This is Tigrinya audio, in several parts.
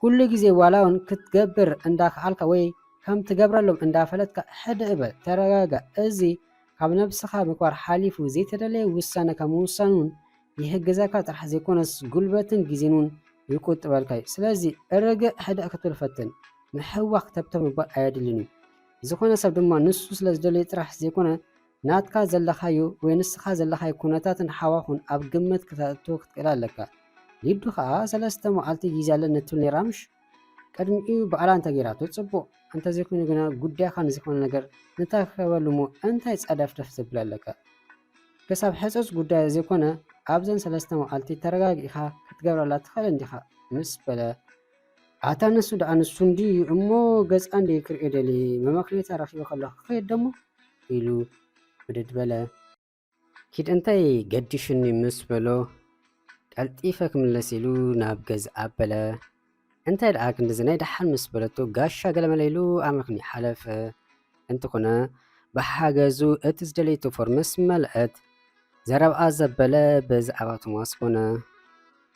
ኩሉ ግዜ ዋላ እውን ክትገብር እንዳኸኣልካ ወይ ከም ትገብረሎም እንዳፈለጥካ ሕድእ በል፣ ተረጋጋእ። እዚ ካብ ነብስኻ ምክባር ሓሊፉ ዘይተደለየ ውሳነ ካብ ምውሳን እውን ይሕግዘካ ጥራሕ ዘይኮነስ ጉልበትን ግዜን እውን ይቁጥበልካ እዩ። ስለዚ ርግእ ሕድእ ክትብል ፈትን። ምሕዋኽ ተብተብ ምባል ኣየድልን እዩ። ዝኾነ ሰብ ድማ ንሱ ስለ ዝደለዩ ጥራሕ ዘይኮነ ናትካ ዘለኻዮ ወይ ንስኻ ዘለኻዮ ኩነታትን ሓዋኹን ኣብ ግምት ክተእትዎ ክትክእል ኣለካ። ሊዱ ከኣ ሰለስተ መዓልቲ ግዜ ኣለኒ ትብል ነይራ ምሽ? ቅድሚኡ ባዕላ እንተ ገይራቶ ጽቡቕ፣ እንተዘይኮይኑ ግና ጉዳይካ ንዝኾነ ነገር ንተኸበሉ እሞ እንታይ ጸደፍደፍ ዘብል ኣለካ? ክሳብ ሕጹጽ ጉዳይ ዘይኮነ ኣብዘን ሰለስተ መዓልቲ ተረጋጊእኻ ክትገብረላ ትኽእል እንዲኻ ምስ በለ፣ ኣታ ንሱ ደኣ ንሱ እንድዩ እሞ ገጻ እንድየ ክርእዮ ደልየ፣ መመኽነይታ ረኺበ ከለኹ ክኸይድ ደሞ ኢሉ ብድድ በለ። ኪድ እንታይ ገዲሹኒ ምስ በሎ ቀልጢፈ ክምለስ ኢሉ ናብ ገዝኣ ኣበለ። እንታይ ደኣ ክንድዚ ናይ ደሓን ምስ በለቶ ጋሻ ገለመለ ኢሉ ኣመኽንዩ ሓለፈ። እንተኾነ ብሓገዙ እቲ ዝደለየቶ ፎርም ምስ መልአት ዘረብኣ ዘበለ ብዛዕባ ቶማስ ኮነ።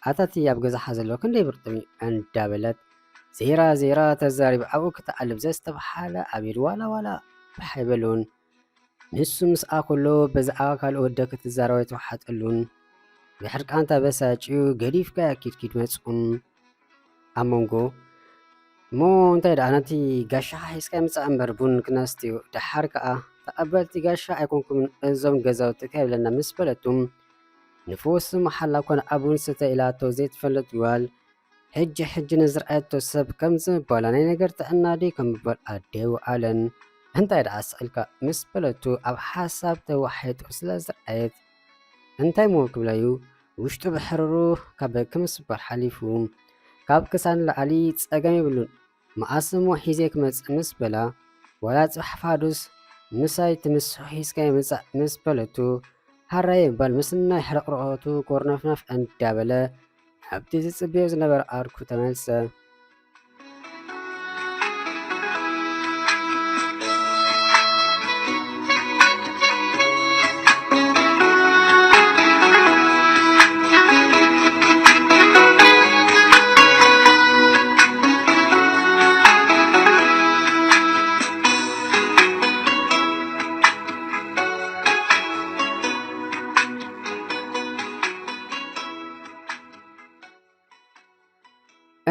ኣታቲ ኣብ ገዛኻ ዘሎ ክንደይ ብርጥም እዩ እንዳበለት ዜራ ዜራ ተዛሪብ ኣብኡ ክተዓልብ ዘስተብሓለ ኣቤል ዋላ ዋላ ባሕ ኣይበሉን። ንሱ ምስኣ ከሎ ብዛዕባ ካልእ ወደ ክትዛረብ ኣይተዋሓጠሉን። ብሕርቃን ተበሳጭዩ ገዲፍካ ኪድ ኪድ መጽኡም ኣብ መንጎ እሞ እንታይ ደኣ ነቲ ጋሻኻ ሒዝካ ምጻእ እምበር ቡን ክነስትዩ ደሓር ከኣ ተቐበልቲ ጋሻ ኣይኮንኩምን እዞም ገዛውቲ ከይብለና ምስ በለቱም ንፉስ መሓላ ኮነ ኣብ ቡን ስተ ኢላቶ ዘይትፈልጥ ጓል ሕጂ ሕጂ ንዝረኣየቶ ሰብ ከምዚ ምባላ ናይ ነገር ጥዕና ድዩ ከም ምባል ኣደይ ወዓለን እንታይ ደኣ ስቕ ኢልካ ምስ በለቱ ኣብ ሓሳብ ተዋሒጡ ስለ ዝረኣየት እንታይ እሞ ክብላ እዩ ውሽጡ ብሕርሩ ካብ በኪ ምስባል ሓሊፉ ካብ ክሳን ንላዕሊ ጸገም የብሉን። መኣስ እሞ ሒዘ ክመጽእ ምስ በላ ዋላ ጽባሕ ፋዱስ ምሳይ ትምስሑ ሒዝካዮ ምጻእ ምስ በለቱ ሃራየ እምባል ምስ ናይ ሕርቕርቐቱ ኮርነፍነፍ እንዳበለ ናብቲ ዝጽበዮ ዝነበረ ዓርኩ ተመልሰ።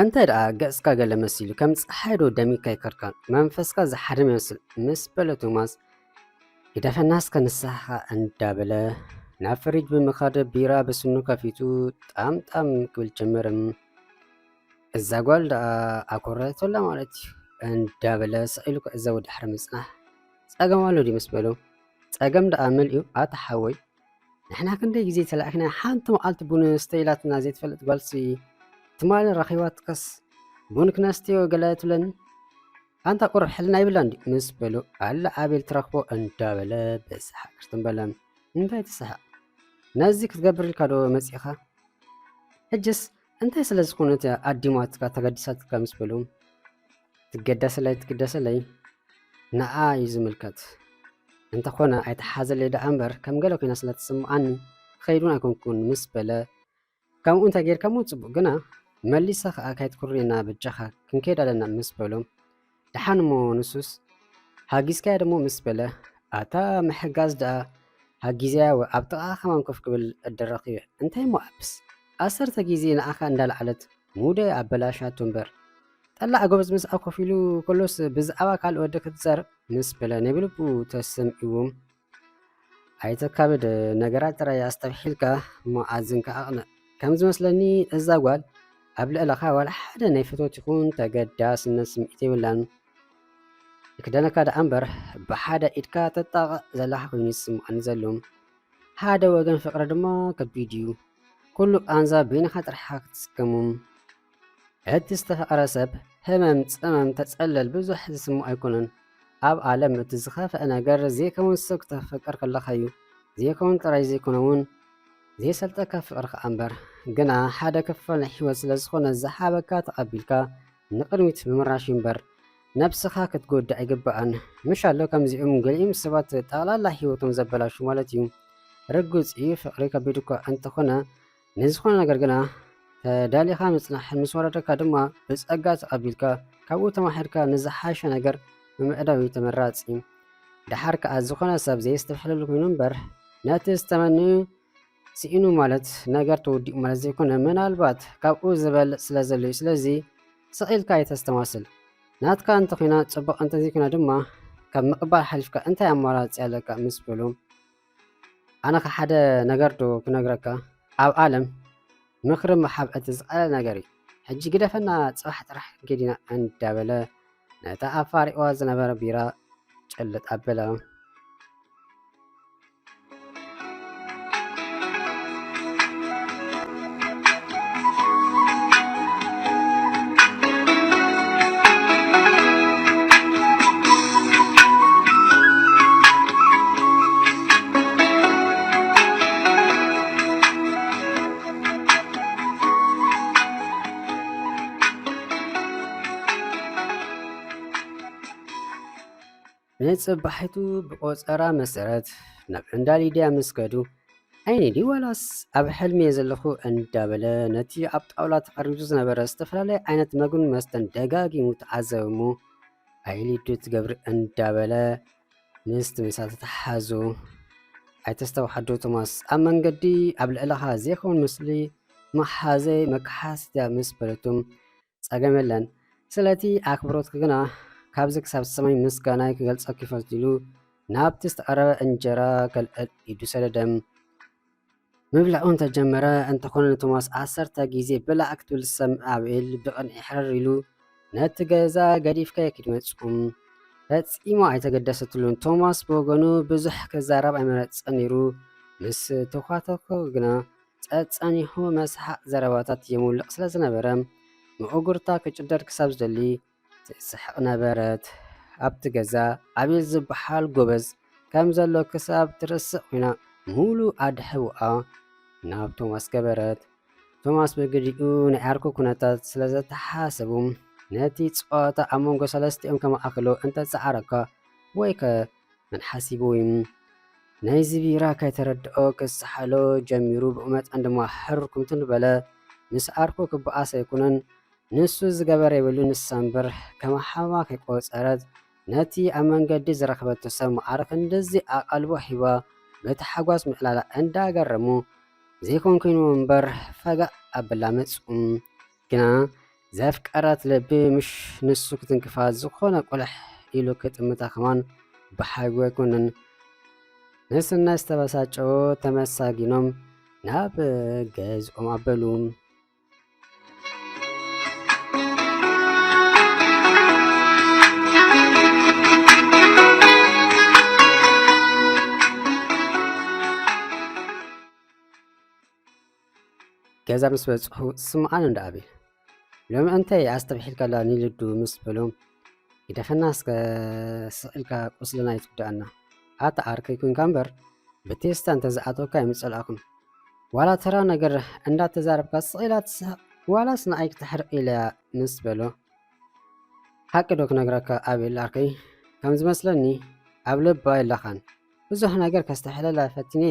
እንታይ ደኣ ገጽካ ገለ መሲሉ ከም ጸሓይ ዶ ደሚካ ይከርካን መንፈስካ ዝሓደመ ይመስል ምስ በለ ቶማስ ግደፈና እስከ ንስኻ እንዳበለ ናብ ፍሪጅ ብምኻድ ቢራ ብስኑ ከፊቱ ጣም ጣም ክብል ጀመረ። እዛ ጓል ደኣ ኣኮረቶላ ማለት እዩ እንዳበለ ስቕ ኢሉ ክዕዘቡ ድሕሪ ምጽናሕ ጸገም ኣሎ ድዩ ምስ በሎ ጸገም ደኣ መሊኡ ኣታ ሓወይ ንሕና ክንደይ ግዜ ተላኢኽና ሓንቲ መዓልቲ ቡን ስተ ኢላትና ዘይትፈልጥ ጓልሲ ትማሊ ረኺባትካስ ቡን ክነስትዮ ገለ ትብለኒ ኣንታ ቁሩብ ሕልና ይብላ እንዲ ምስ በሎ ኣለ ኣቤል ትረኽቦ እንዳበለ ብስሓቅ ክርትም በለ እንታይ ትስሓቅ ነዚ ክትገብር ኢልካ ዶ መጺኻ ሕጅስ እንታይ ስለ ዝኾነት ኣዲማትካ ተገዲሳትካ ምስ በሎ ትገደሰለይ ትግደሰለይ ንዓ እዩ ዝምልከት እንተኾነ ኣይተሓዘለይ ደኣ እምበር ከም ገለ ኮይና ስለ ትስምዓኒ ክኸይድ እውን ኣይኮንኩን ምስ በለ ከምኡ እንተ ጌርካ እሞ ጽቡቕ ግና መሊሳ ኸኣ ካይትኩርየና በጃኻ ክንከይድ ኣለና ምስ በሎ ደሓን እሞ ንሱስ ሃጊዝካያ ደሞ ምስ በለ ኣታ ምሕጋዝ ደኣ ሃጊዘያ ኣብ ጥቓ ከማን ኮፍ ክብል እድረኺበ እንታይ እሞ ኣብስ ዓሰርተ ግዜ ንዓኻ እንዳልዓለት ሙደ ኣበላሻቶ እምበር ጠላዕ ጎበዝ ምስኣ ኮፍ ኢሉ ከሎስ ብዛዕባ ካልእ ወዲ ክትዛረብ ምስ በለ ናይ ብልቡ ተሰምዕዎም ኣይተካብድ ነገራት ጥራይ ኣስተብሒልካ እሞ ኣዝንካ ኣቕንዕ ከም ዝመስለኒ እዛ ጓል ኣብ ልዕለኻ ዋላ ሓደ ናይ ፍቶት ይኹን ተገዳስነት ስምዒት የብላን ክደነካ ደኣ እምበር ብሓደ ኢድካ ተጣቕዕ ዘለኻ ኮይኑ ይስምዓኒ ዘሎ ሓደ ወገን ፍቕሪ ድማ ከቢድ እዩ ኩሉ ቃንዛ በይንኻ ጥራሕኻ ክትስከሙ እቲ ዝተፈቐረ ሰብ ህመም፣ ጽመም፣ ተጸለል ብዙሕ ዝስምዖ ኣይኮነን። ኣብ ዓለም እቲ ዝኸፍአ ነገር ዘይከውን ሰብ ክተፍቅር ከለኻ እዩ። ዘይከውን ጥራይ ዘይኮነ እውን ዘየሰልጠካ ፍቕሪ ከኣ እምበር። ግና ሓደ ክፋል ናይ ህይወት ስለ ዝኾነ ዝሃበካ ተቐቢልካ ንቕድሚት ምምራሽ እዩ እምበር ነብስኻ ክትጎድእ ኣይግባእን። ምሽ ኣሎ ከምዚኦም ገሊኦም ሰባት ጠቕላላ ህይወቶም ዘበላሹ ማለት እዩ። ርግጽ እዩ ፍቕሪ ከቢድ እኳ እንተኾነ ንዝኾነ ነገር ግና ተዳሊኻ ምጽናሕን ምስ ወረደካ ድማ ብጸጋ ተቐቢልካ ካብኡ ተማሒርካ ንዝሓሸ ነገር ምምዕዳው እዩ ተመራጺ። ደሓር ከኣ ዝኾነ ሰብ ዘየስተብሕለሉ ኮይኑ እምበር ነቲ ዝተመንዩ ስኢኑ ማለት ነገር ተወዲኡ ማለት ዘይኮነ፣ ምናልባት ካብኡ ዝበልጽ ስለ ዘሎ እዩ። ስለዚ ስቕ ኢልካ ኣይተስተማስል። ናትካ እንተኾይና ጽቡቕ፣ እንተዘይኮይና ድማ ካብ ምቕባል ሓሊፍካ እንታይ ኣማራጺ ኣለካ ምስ በሉ፣ ኣነ ከ ሓደ ነገር ዶ ክነግረካ፣ ኣብ ዓለም ምኽሪ ምሃብ እቲ ዝቐለለ ነገር እዩ። ሕጂ ግደፈና፣ ጽባሕ ጥራሕ ክንከይድ ኢና እንዳበለ ነታ ኣፋሪቕዋ ዝነበረ ቢራ ጭልጥ ኣበላ። ንጽባሒቱ ብቆጸራ መሰረት ናብ እንዳ ሊድያ ምስ ከዱ፣ "ዓይኒ ድዩ ዋላስ ኣብ ሕልሚ እየ ዘለኹ?" እንዳበለ ነቲ ኣብ ጣውላ ተቐሪቡ ዝነበረ ዝተፈላለየ ዓይነት መግብን መስተን ደጋጊሙ ተዓዘበ እሞ፣ "ኣይ ሊዱ ትገብሪ?" እንዳበለ ምስቲ ምሳል ተተሓሓዙ። "ኣይተስተውሓዶ ቶማስ፣ ኣብ መንገዲ ኣብ ልዕለኻ ዘይከውን ምስሊ መሓዘይ መከሓሲት እያ" ምስ በለቶም፣ "ጸገም የለን። ስለቲ ኣኽብሮትኪ ግና ካብዚ ክሳብ ሰማይ ምስጋናይ ክገልጸኪ ይፈቱ" ኢሉ ናብቲ ዝተቐረበ እንጀራ ከልዕል ኢዱ ሰደደ። ምብላዑ እንተጀመረ እንተኾነ ንቶማስ ዓሰርተ ግዜ ብላዕ ክትብል ዝሰምዐ ኣቤል ብቕንዒ ሕርር ኢሉ፣ "ነቲ ገዛ ገዲፍካዮ ኪድ መጽኡም?" ፈጺሙ ኣይተገደሰትሉን። ቶማስ ብወገኑ ብዙሕ ክዛረብ ኣይመረጸን ነይሩ። ምስ ተዃተኾ ግና ጸጸኒሑ መስሓቕ ዘረባታት የምውልቕ ስለ ዝነበረ፣ መእጉርታ ክጭደድ ክሳብ ዝደሊ ትስሕቕ ነበረት። ኣብቲ ገዛ ኣቤል ዝበሃል ጎበዝ ከም ዘሎ ክሳብ ትርስዕ ኮይና፣ ሙሉ ኣድሕቦኣ ናብ ቶማስ ገበረት። ቶማስ ብግዲኡ ናይ ዓርኩ ኩነታት ስለ ዘተሓሳሰቡ፣ ነቲ ጸወታ ኣብ መንጎ ሰለስቲኦም ከመኣኽሎ እንተጸዓረካ፣ ወይከ መን ሓሲቡ እዩ? ናይዚ ቢራ ከይተረድኦ ክሰሓሎ ጀሚሩ፣ ብኡ መጠን ድማ ሕርር ክምትል በለ። ምስ ዓርኩ ክበኣስ ኣይኮነን፣ ንሱ ዝገበረ የብሉን፣ ንሳ እምበር ከም ሓማ ከይቆጸረት፣ ነቲ ኣብ መንገዲ ዝረኸበቶ ሰብ ማዕረ ክንድዚ ኣቓልቦ ሂባ በቲ ሓጓስ ምዕላላ እንዳገረሙ፣ ዘይኮን ኮይኑ እምበር ፈጋእ ኣበላ መጹ። ግና ዘፍቀረት ልቢ ምሽ ንሱ ክትንክፋ ዝኾነ ቁልሕ ኢሉ ክጥምታ ከማን ብሓይጉ ኣይኮነን። ንስናይ ዝተበሳጨዎ ተመሳጊኖም ናብ ገዝኦም ኣበሉ። ገዛ ምስ በጽሑ፣ "ስምዓኒ እንዳ ኣቤል፣ ሎሚ እንታይ ኣስተብሒልካላ ንልዱ?" ምስ በሎም፣ "ግደፈና እስከ፣ ስቕ ኢልካ ቁስልና ኣይትጉድኣና። ኣታ ዓርከይ ኮንካ እምበር፣ ብቴስታ እንተዝኣተወካ ኣይምጸላእኩን። ዋላ ተራ ነገር እንዳተዛረብካ ስቕ ኢላ ትስሕቕ፣ ዋላስ ንኣይ ክተሕርቕ ኢለያ?" ምስ በሎ፣ "ሓቂ ዶ ክነግረካ ኣቤል ዓርከይ፣ ከም ዝመስለኒ ኣብ ልባ የለኻን። ብዙሕ ነገር ከስተሕለላ ፈቲነ፣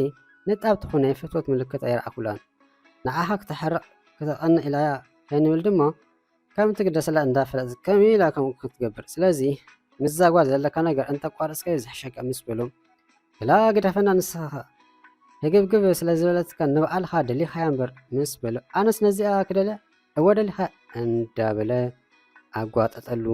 ንጣብ ትኹን ናይ ፍትወት ምልክት ኣይረኣኹላን። ንዓኻ ክተሕርቕ ክተቐንእ ኢላ ከይንብል ድማ፣ ከም እትግደሰላ እንዳፈለጥት ከመይ ኢላ ከምኡ ክትገብር? ስለዚ ምስዛ ጓል ዘለካ ነገር እንተቋረጽካዮ ዝሕሸካ" ምስ በሎ፣ "ክላ ግደፈና ንስኻ ኸ፣ ህግብግብ ስለ ዝበለትካ ንባዕልኻ ደሊኻያ እምበር" ምስ በሎ፣ "ኣነስ ነዚኣ ክደልያ እወ ደሊኻ" እንዳበለ ኣጓጠጠሉ።